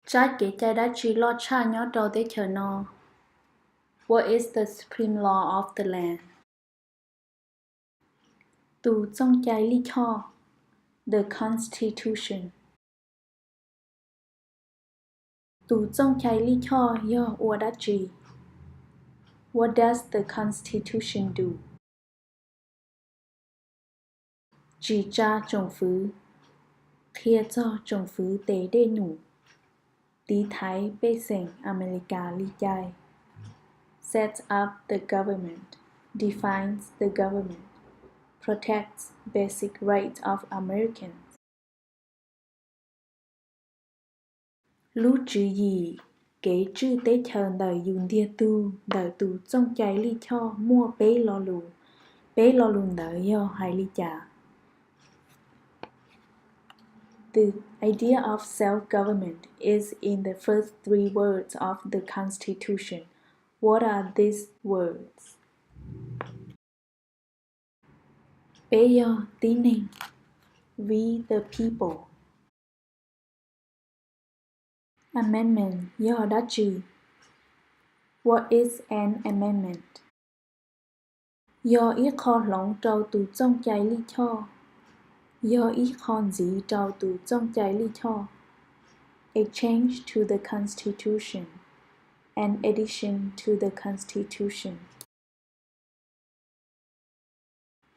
Tsab kev cai dab tsi loj tshaj nyob rau teb chaws no? What is the supreme law of the land? Tus txooj cai lij choj, the constitution. Tus txooj cai lij choj yog ua dab tsi? What does the constitution do? Tsis tsa tsoom fwv, qhia txog tsoom fwv tes dej num, tiv thaiv pej xeem Amelikas li cai, sets up the government, defines the government, protects basic rights of Americans. Lub tswv yim kev tswj teb chaws ntawm yus ntiag tug ntawm tus txooj cai lij choj muaj peb lo lus. Peb lo lus ntawd yog hais li cas? The idea of self-government is in the first three words of the Constitution. What are these words? Peb yog tib neeg, we the people. Amendment yog dab tsi? What is an amendment? Yog ib qho hloov rau tus txooj cai lij choj, yog ib qho ntxiv rau tus txooj cai lij choj. A change to the constitution, an addition to the constitution.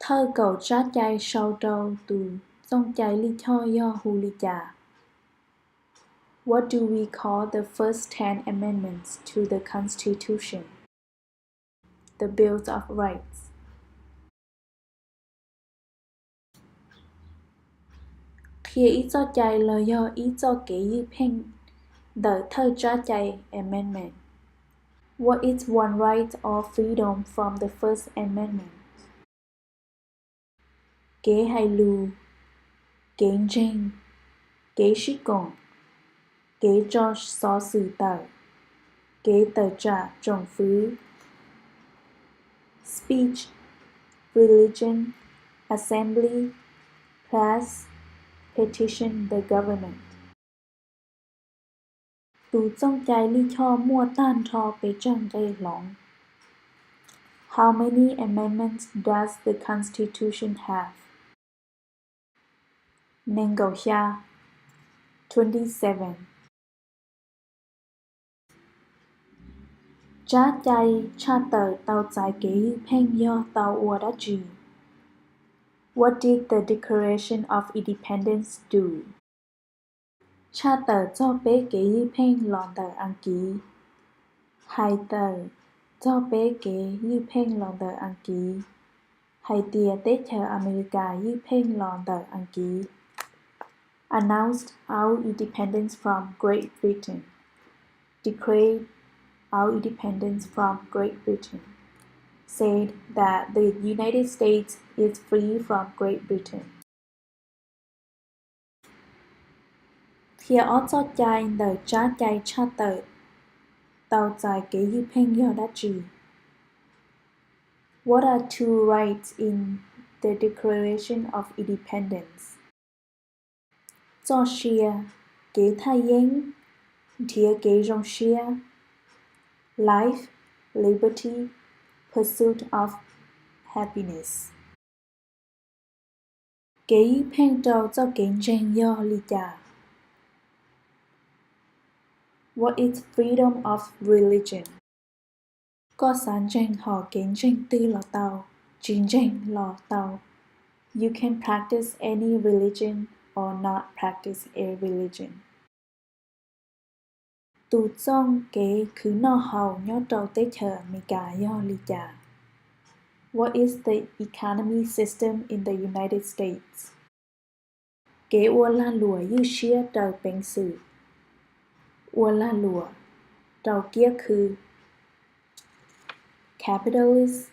Thawj kaum tsab cai sau rau tus txooj cai lij choj yog hu li cas? What do we call the first ten amendments to the Constitution? The Bills of Rights. Qhia ib txoj cai los yog ib txoj kev ywj pheej ntawm thawj tsab cai amendment. What is one right or freedom from the First Amendment? Kev hais lus, kev ntseeg, kev sib koom, kev tso xov xwm tawm, kev tawm tsam tsoom fwv, speech, religion, assembly, press, petition the government. Tus txooj cai lij choj muaj tag nrho pes tsawg nqe hloov? How many amendments does the Constitution have? Nees nkaum xya, twenty seven. Tsab cai tshaj tawm tau txais kev ywj pheej yog tau ua dab tsi? What did the Declaration of Independence do? Tshaj tawm txog peb kev ywj pheej los ntawm Askiv. Hais tawm txog peb kev ywj pheej los ntawm Askiv, hais tias teb chaws Amelikas ywj pheej los ntawm Askiv. Announced our independence from Great Britain. Declared our independence from Great Britain. Said that the United States is free from Great Britain. Qhia ob txoj cai ntawm tsab cai tshaj tawm tau txais kev ywj pheej yog dab tsi? What are two rights in the Declaration of Independence? Txoj sia, kev thaj yeeb, nrhiav kev zoo siab, life, liberty, pursuit of happiness. Kev ywj pheej rau txoj kev ntseeg yog li cas? What is freedom of religion? Koj xav ntseeg hom kev ntseeg twg los tau, tsis ntseeg los tau. You can practice any religion or not practice a religion. Tus txoj kev khwv noj haus nyob rau teb chaws Amelikas yog li cas? What is the economy system in the United States? Kev ua lag luam ywj siab raws peev xwm, ua lag luam rau kiab khw, capitalist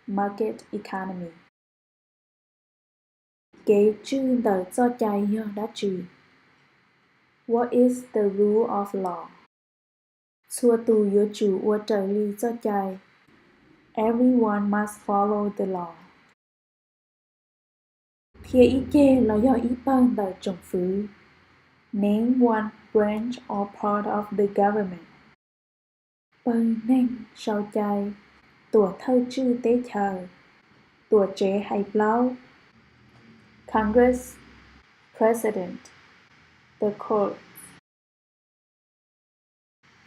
market economy. Kev tswj ntawm txoj cai yog dab tsi? What is the rule of law? Txhua tus yuav tsum ua raws li txoj cai. Everyone must follow the law. Qhia ib ceg los yog ib pawg ntawm tsoom fwv. Name one branch or part of the government. Pawg neeg sau cai, tuam thawj tswj teb chaws, tuam tsev hais plaub, Congress, President, the courts.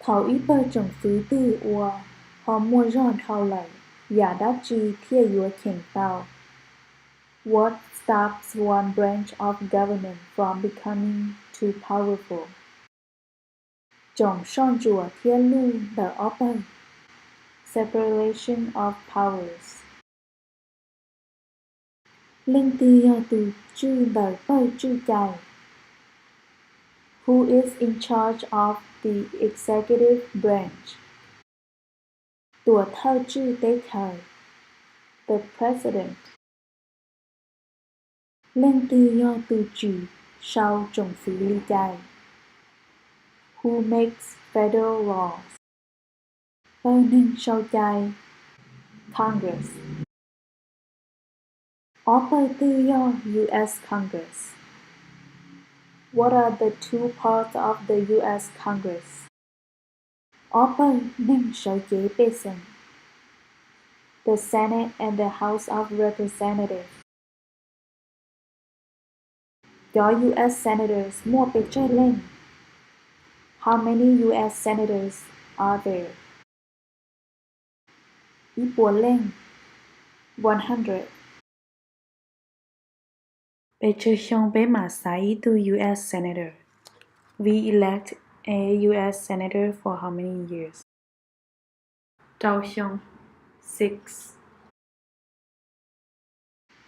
Thaum ib pawg tsoom fwv twg ua ho muaj zog dhau lawm, yam dab tsi thiaj yuav cheem tau? What stops one branch of government from becoming too powerful? Tsoom soj ntsuam thiab luj ntawm ob pawg, separation of powers. Leej twg yog tus tswj ntawm pawg tswj cai? Who is in charge of the executive branch? Tuam thawj tswj teb chaws, the president. Leej twg yog tus tsim sau tsoom fwv li cai? Who makes federal laws? Pawg neeg sau cai, Congress. Ob pawg twg yog U S Congress? What are the two parts of the U S Congress? Ob pawg neeg sawv cev pej xeem, the Senate and the House of Representatives. Cov U S Senators muaj pes tsawg leej? How many U S Senators are there? Ib puas leej, one hundred. Pes tsawg xyoo peb mam xaiv ib tug U S Senator? We elect a U S Senator for how many years? Rau xyoo, six.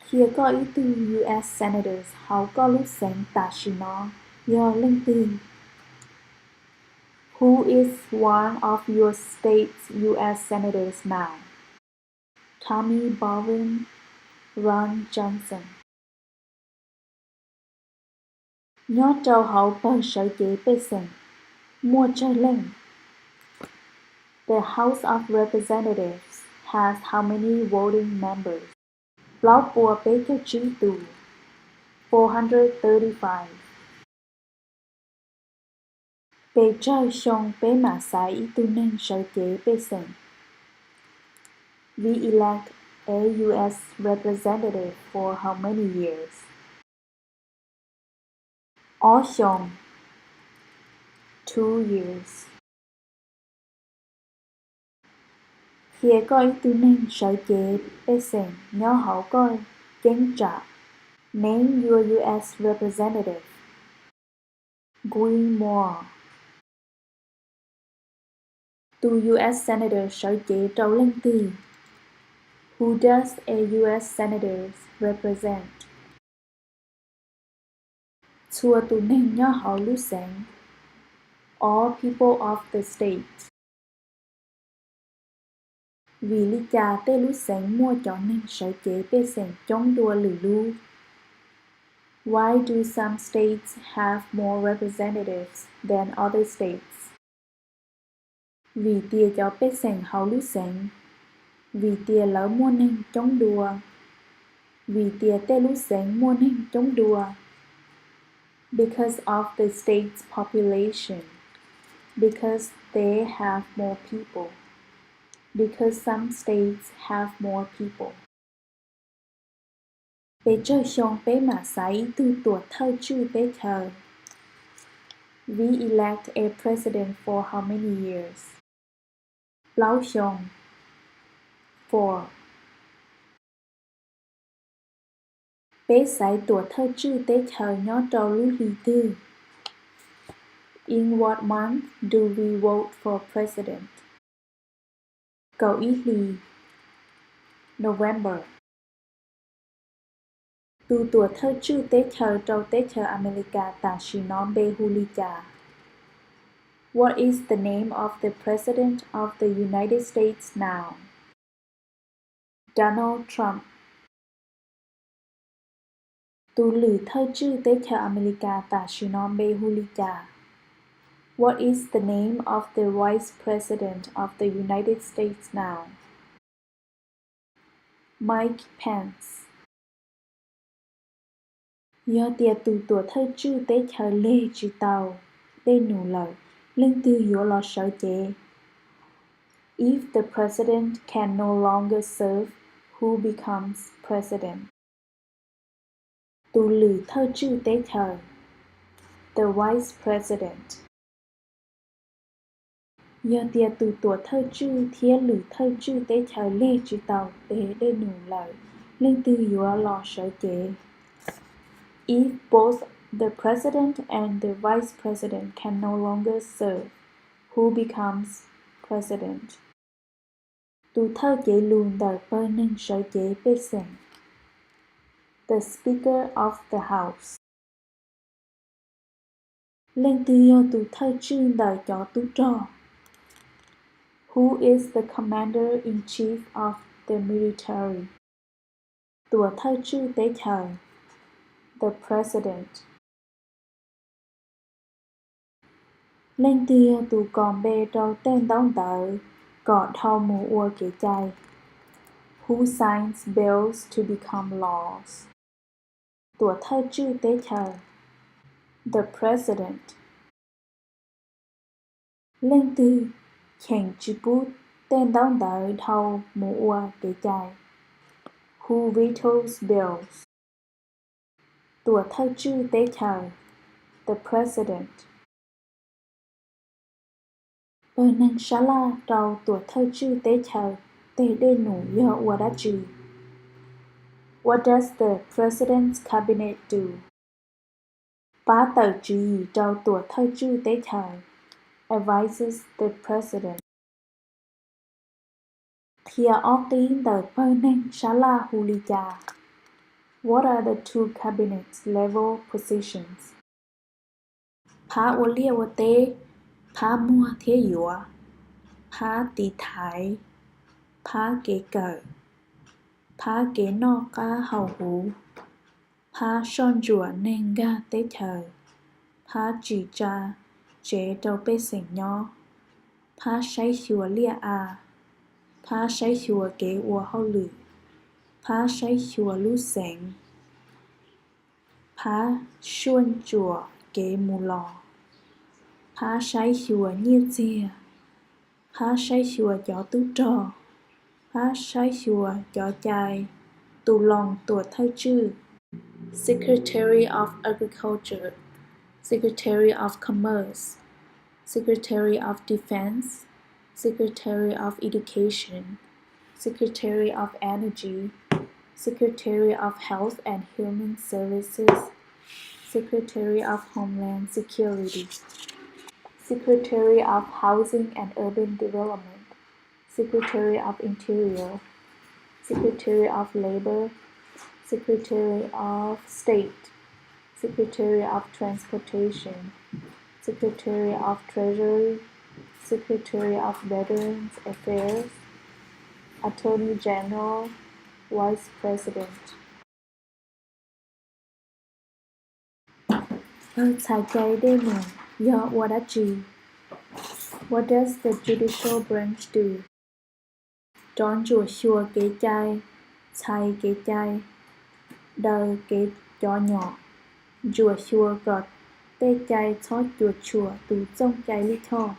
Qhia koj ib tug U S Senators hauv koj lub xeev tam sim no yog leej twg? Who is one of your state's U S Senators now? Tommy Bowen, Ron Johnson. Nyob rau hauv pawg sawv cev pej xeem muaj tsawg leej? The House of Representatives has how many voting members? Plaub puas peb caug tsib tus, four hundred thirty-five. Pes tsawg xyoo peb mam xaiv ib tug neeg sawv cev pej xeem? We elect a U S representative for how many years? Ob xyoos, two years. Qhia koj ib tug neeg sawv cev pej xeem nyob hauv koj cheeb tsam. Name your U S representative. Gwen Moore. Tus U S Senator sawv cev rau leej twg? Who does a U S Senator represent? Txhua tus neeg nyob hauv lub xeev. All people of the state. Vim li cas tej lub xeev muaj cov neeg sawv cev pej xeem coob dua lwm lub? Why do some states have more representatives than other states? Vim tias cov pej xeem hauv lub xeev. Vim tias lawv muaj neeg coob dua. Vim tias tej lub xeev muaj neeg coob dua. Because of the state's population. Because they have more people. Because some states have more people. Pes tsawg xyoo peb mam xaiv ib tug tuam thawj tswj teb chaws? We elect a president for how many years? Plaub xyoos, four. Peb xaiv tuam thawj tswj teb chaws nyob rau lub hli twg? In what month do we vote for president? Kaum ib hlis, November. Tus tuam thawj tswj teb chaws rau teb chaws Amelikas tam sim no npe hu li cas? What is the name of the President of the United States now? Donald Trump. Tus lwm thawj tswj teb chaws Amelikas tam sim no npe hu li cas? What is the name of the Vice President of the United States now? Mike Pence. Yog tias tus tuam thawj tswj teb chaws leg tsis tau dej num lawm, leej twg yuav los sawv cev? If the president can no longer serve, who becomes president? Tus lwm thawj tswj teb chaws, the vice president. Yog tias tus tuam thawj tswj thiab lwm thawj tswj teb chaws leg tsis tau tes dej num lawm, leej twg yuav los sawv cev? If both the president and the vice president can no longer serve, who becomes president? Tus thawj cev lus ntawm pawg neeg sawv cev pej xeem, the Speaker of the House. Leej twg yog tus thawj tswj ntawm cov tub rog? Who is the commander in chief of the military? Tuam thawj tswj teb chaws, the president. Leej twg yog tus kos npe rau tej ntaub ntawv kom dhau mus ua kev cai? Who signs bills to become laws? Tuam thawj tswj teb chaws, the president. Leej twg cheem tsis pub tej ntaub ntawv dhau mus ua kev cai? Who vetoes bills? Tuam thawj tswj teb chaws, the president. Pawg neeg sab laj rau tuam thawj tswj teb chaws tes dej num yog ua dab tsi? What does the president's cabinet do? Pab tawm tswv yim rau tuam thawj tswj teb chaws, advises the president. Qhia ob qib ntawm pawg neeg sab laj hu li cas? What are the two cabinet level positions? Phab ua liaj ua teb, phab muag thiab yuav, phab tiv thaiv, phab kev kawm, phab kev noj qab haus huv, phab soj ntsuam neeg nkag teb chaws, phab tsim tsa tsev rau pej xeem nyob, phab saib xyuas liaj a, phab saib xyuas kev ua hauj lwm, phab saib xyuas lub xeev, phab soj ntsuam kev mus los, phab saib xyuas nyiaj txiag, phab saib xyuas cov tub rog, phab saib xyuas cov cai, tus loos tuam thawj tswj, Secretary of Agriculture, Secretary of Commerce, Secretary of Defense, Secretary of Education, Secretary of Energy, Secretary of Health and Human Services, Secretary of Homeland Security, Secretary of Housing and Urban Development, Secretary of Interior, Secretary of Labor, Secretary of State, Secretary of Transportation, Secretary of Treasury, Secretary of Veterans Affairs, Attorney General, Vice President. Pawg txhais cai dej num yog ua dab tsi? What does the judicial branch do? Rov ntsuam xyuas kev cai, txhais kev cai, daws kev cov nyom, ntsuam xyuas kom tej cai txhob cuam tshuam tus txooj cai lij choj.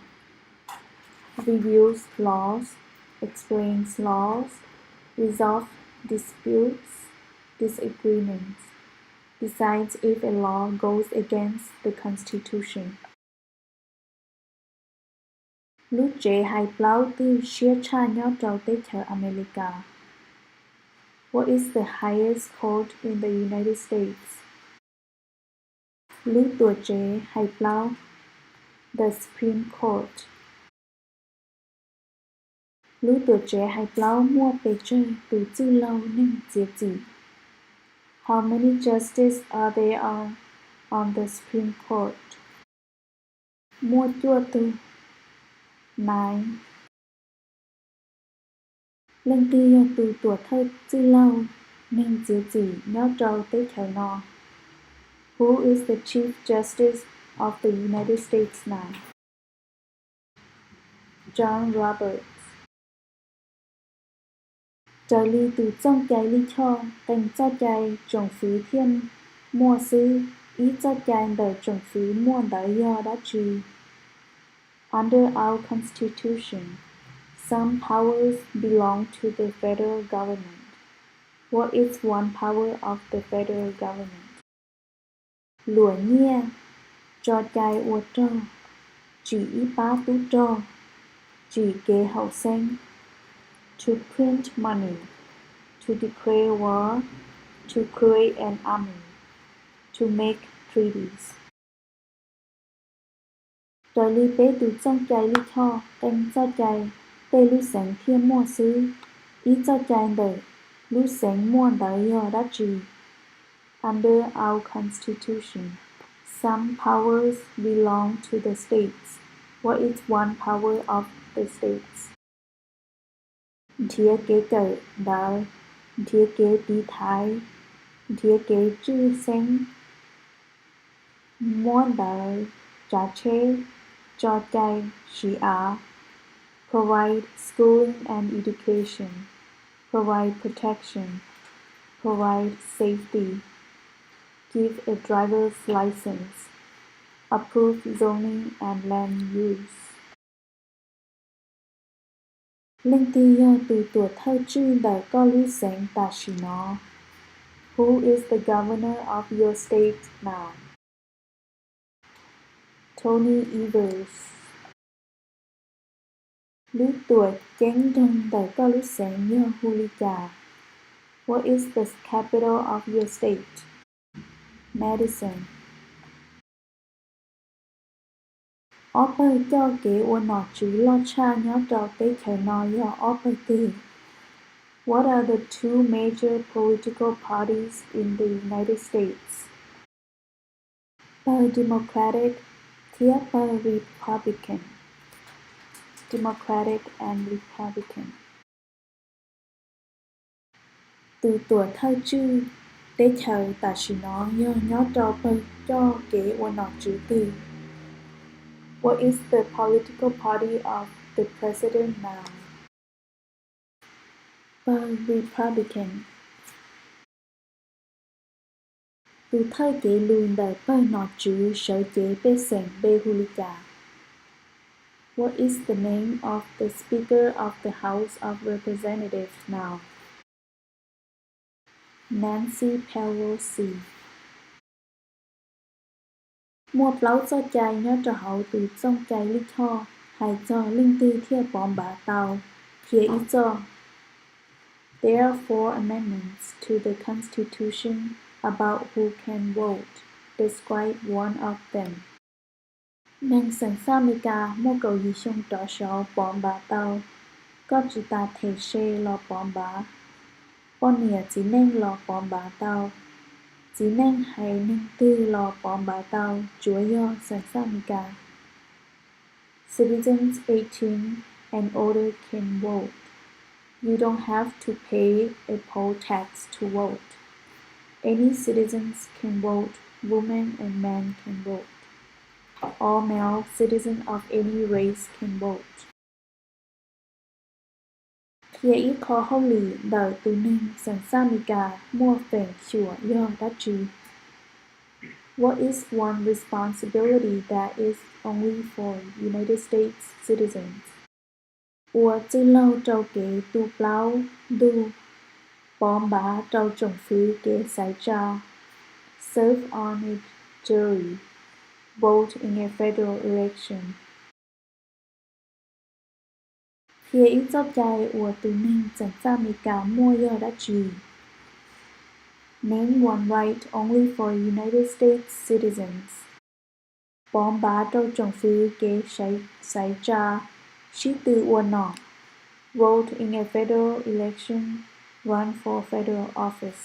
Reviews laws, explains laws, resolves disputes, disagreements, decides if a law goes against the Constitution. Lub tsev hais plaub twg siab tshaj nyob rau teb chaws Amelikas? What is the highest court in the United States? Lub tuam tsev hais plaub, the Supreme Court. Lub tuam tsev hais plaub muaj pes tsawg tus txwj laug neeg txiav txim? How many justices are there on, on the Supreme Court? Muaj cuaj tug, nine. Leej twg yog tus tuam thawj txwj laug neeg txiav txim nyob rau teb chaws no? Who is the Chief Justice of the United States now? John Roberts. Raws li tus txooj cai lij choj, qee txoj cai tsoom fwv thiaj muaj xwb, ib txoj cai ntawm tsoom fwv muaj ntawd yog dab tsi? Under our Constitution, some powers belong to the federal government. What is one power of the federal government? Luam nyiaj, tso cai ua rog, tsim ib pab tub rog, tsim kev haum xeeb. To print money, to declare war, to create an army, to make treaties. Raws li peb tus txoj cai lij choj, qee txoj cai tej lub xeev thiaj muaj xwb, ib txoj cai ntawm lub xeev muaj ntawd yog dab tsi? Under our Constitution, some powers belong to the states. What is one power of the states? Nrhiav kev kawm ntawv, nrhiav kev tiv thaiv, nrhiav kev tswj xeeb, muab ntawv, tsav tsheb, tso cai, siv av. Provide schooling and education, provide protection, provide safety, give a driver's license, approve zoning and land use. Leej twg yog tus tuam thawj tswj ntawm koj lub xeev tam sim no? Who is the governor of your state now? Tony Evers. Lub tuam ceeb nroog ntawm koj lub xeev yog hu li cas? What is the capital of your state? Madison. Ob pawg coj kev ua nom tswv loj tshaj nyob rau teb chaws no yog ob pawg twg? What are the two major political parties in the United States? Pawg Democratic thiab pawg Republican. Democratic and Republican. Tus tuam thawj tswj teb chaws tam sim no yog nyob rau pawg coj kev ua nom tswv twg? What is the political party of the president now? Pawg Republican. Tus thawj kev lus ntawm pawg nom tswv sawv cev pej xeem npe hu li cas? What is the name of the Speaker of the House of Representatives now? Nancy Pelosi. Muaj plaub txoj cai nyob rau hauv tus txoj cai lij choj hais txog leej twg thiaj pov npav tau. Qhia ib txoj. There are four amendments to the Constitution about who can vote. Describe one of them. Neeg xeem xaj Amelikas muaj kaum yim xyoo rov saud pov npav tau, koj tsis tas them se los pov npav. Poj niam txiv neej los pov npav tau. Txiv neej hais neeg twg los pov npav tau, tsuav yog xeem xaj Amelikas. Citizens eighteen and older can vote. You don't have to pay a poll tax to vote. Any citizens can vote. Women and men can vote. All male citizens of any race can vote. Qhia ib qho hauj lwm ntawm tus neeg xeem xaj Amelikas muaj feem xyuam yog dab tsi? What is one responsibility that is only for United States citizens? Ua txwj laug rau kev tu plaub ntug. Pov npav rau tsoom fwv kev xaiv tsa. Serve on a jury. Vote in a federal election. Qhia ib txoj cai uas tus neeg xeem xaj Amelikas muaj yog dab tsi? Name one right only for United States citizens. Pov npav rau tsoom fwv kev xaiv tsa, sib tw ua nom. Vote in a federal election. Run for federal office.